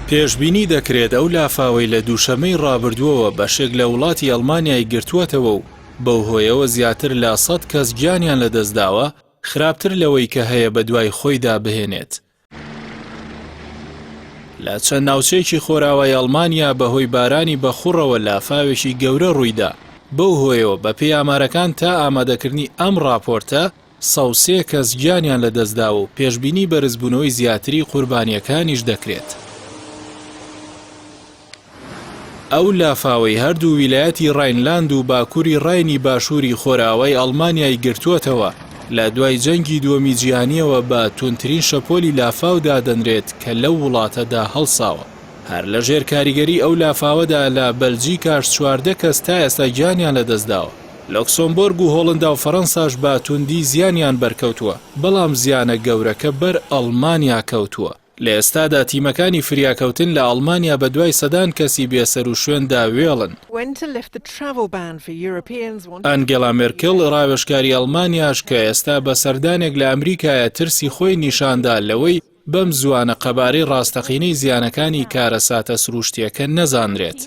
پێشبینی دەکرێت ئەو لافاوەی لە دووشەممەی ڕابردووەوە بەشێک لە وڵاتی ئەڵمانیای گرتووەتەوە و بەو هۆیەوە زیاتر لە سەد کەس گیانیان لەدەستداوە، خراپتر لەوەی کە هەیە بەدوای خۆیدا بهێنێت. لە چەند ناوچەیەکی خۆراوای ئەڵمانیا بەهۆی بارانی بەخوڕەوە لافاوێکی گەورە ڕوویدا، بەو هۆیەوە بەپێی ئامارەکان تا ئامادەکردنی ئەم ڕاپۆرتە 103 کەس گیانیان لەدەستداوە و پێشبینی بەرزبوونەوەی زیاتری قوربانییەکانیش دەکرێت. ئەو لافاوەی هەردوو ویلایەتی ڕاینلاند و باکووری ڕاینی باشووری خۆرئاوای ئەڵمانیای گرتووەتەوە، لە دوای جەنگی دووەمی جیهانییەوە بە توندترین شەپۆلی لافاو دادەنرێت کە لەو وڵاتەدا هەڵساوە. هەر لە ژێر کاریگەری ئەو لافاوەدا لە بەلجیکاش 14 کەس تا ئێستا گیانیان لەدەستداوە. لۆکسۆمبۆرگ و هۆڵندا و فەرەنساش بە توندی زیانیان بەرکەوتووە، بەڵام زیانە گەورەکە بەر ئەڵمانیا کەوتووە. لە ئێستادا تیمەکانی فریاکەوتن لە ئەڵمانیا بەدوای سەدان کەسی بێسەروشوێندا وێڵن. ئەنگێلا مێرکڵ، ڕاوێژکاری ئەڵمانیاش کە ئێستا بە سەردانێک لە ئەمریکایە ترسی خۆی نیشاندا لەوەی بەم زووانە قەبارەی ڕاستەقینەی زیانەکانی کارەساتە سروشتییەکە نەزانرێت.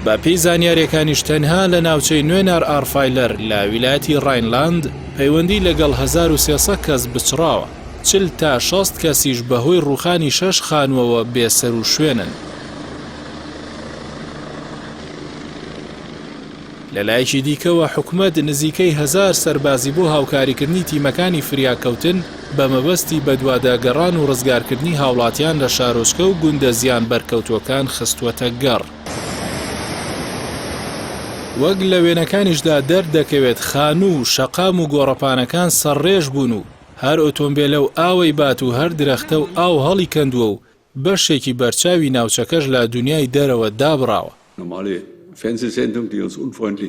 بە پێی زانیارییەکانیش تەنها لە ناوچەی نوێنار ئارفایلەر لە ویلایەتی ڕاینلاند پەیوەندی لەگەڵ 1300 کەس بچڕاوە، 40 تا 60 کەسیش بەهۆی ڕووخانی شەش خانووەوە بێسەروشوێنن. لەلایەکی دیکەوە حکومەت نزیکەی هەزار سەربازی بۆ هاوکاریکردنی تیمەکانی فریاکەوتن بە مەبەستی بەدواداگەڕان و ڕزگارکردنی هاوڵاتیان لە شارۆچکە و گوندە زیان بەرکەوتووەکان خستووەتە گەڕ. وەک لە وێنەکانیشدا دەردەکەوێت خانوو و شەقام و گۆڕەپانەکان سەرڕێژ بوون و هەر ئۆتۆمبێلە و ئاوەی بات و هەر درەختە و ئاو هەڵیکەندووە و بەشێکی بەرچاوی ناوچەکەش لە دونیای دەرەوە دابڕاوە.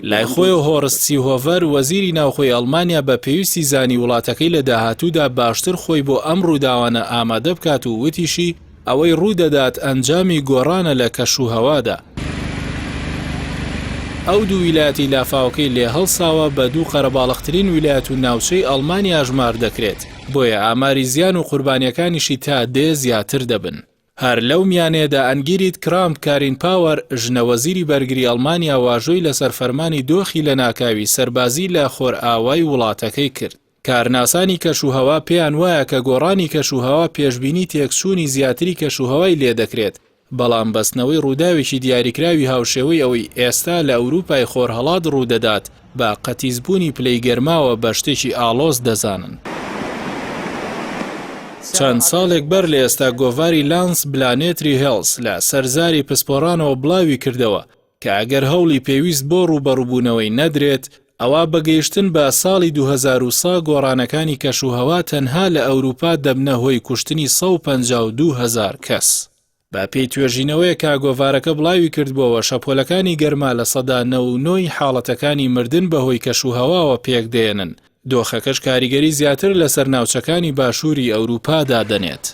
لای خۆیەوە هۆڕست سیهۆڤەر، وەزیری ناوخۆی ئەڵمانیا بە پێویستی زانی وڵاتەکەی لە داهاتوودا باشتر خۆی بۆ ئەم ڕووداوانە ئامادە بکات و وتیشی، ئەوەی ڕوودەدات ئەنجامی گۆڕانە لە کەشوهەوادا. ئەو دوو ویلایەتەی لافاوەکەی لێهەڵساوە بە دوو قەرەباڵغترین ویلایەت و ناوچەی ئەڵمانیا ئەژمار دەکرێت، بۆیە ئاماری زیان و قوربانییەکانیشی تا دێ زیاتر دەبن. هەر لەو میانەیەدا ئەنگیرید کرامپ کارینپاوەر، ژنە وەزیری بەرگری ئەڵمانیا واژۆی لەسەر فەرمانی دۆخی لەناکاوی سەربازی لە خۆرئاوای وڵاتەکەی کرد. کارناسانی کەشوهەوا پێیان وایە کە گۆڕانی کەشوهەوا پێشبینی تێکچوونی زیاتری کەشوهەوای لێدەکرێت، بەڵام بەستنەوەی ڕووداوێکی دیاریکراوی هاوشێوەی ئەوەی ئێستا لە ئەوروپای خۆرهەڵات ڕوودەدات بە قەتیسبوونی پلەی گەرماوە بە شتێکی ئاڵۆز دەزانن. چەند ساڵێک بەر لە ئێستا گۆڤاری لانس بلانێتری هێڵس لە سەر زاری پسپۆڕانەوە بڵاوی کردەوە کە ئەگەر هەوڵی پێویست بۆ ڕووبەڕووبوونەوەی نەدرێت ئەوا بە گەیشتن بە ساڵی 2100 گۆڕانەکانی کەشوهەوا تەنها لە ئەوروپا دەبنە هۆی کوشتنی 152 هەزار کەس. بە پێی توێژینەوەیەک کە گۆڤارەکە بڵاوی کردبۆوە، شەپۆلەکانی گەرما 99% ی حاڵەتەکانی مردن بەهۆی کەشوهەواوە پێکدەێنن، دۆخەکەش کاریگەری زیاتر لەسەر ناوچەکانی باشووری ئەوروپا دادەنێت.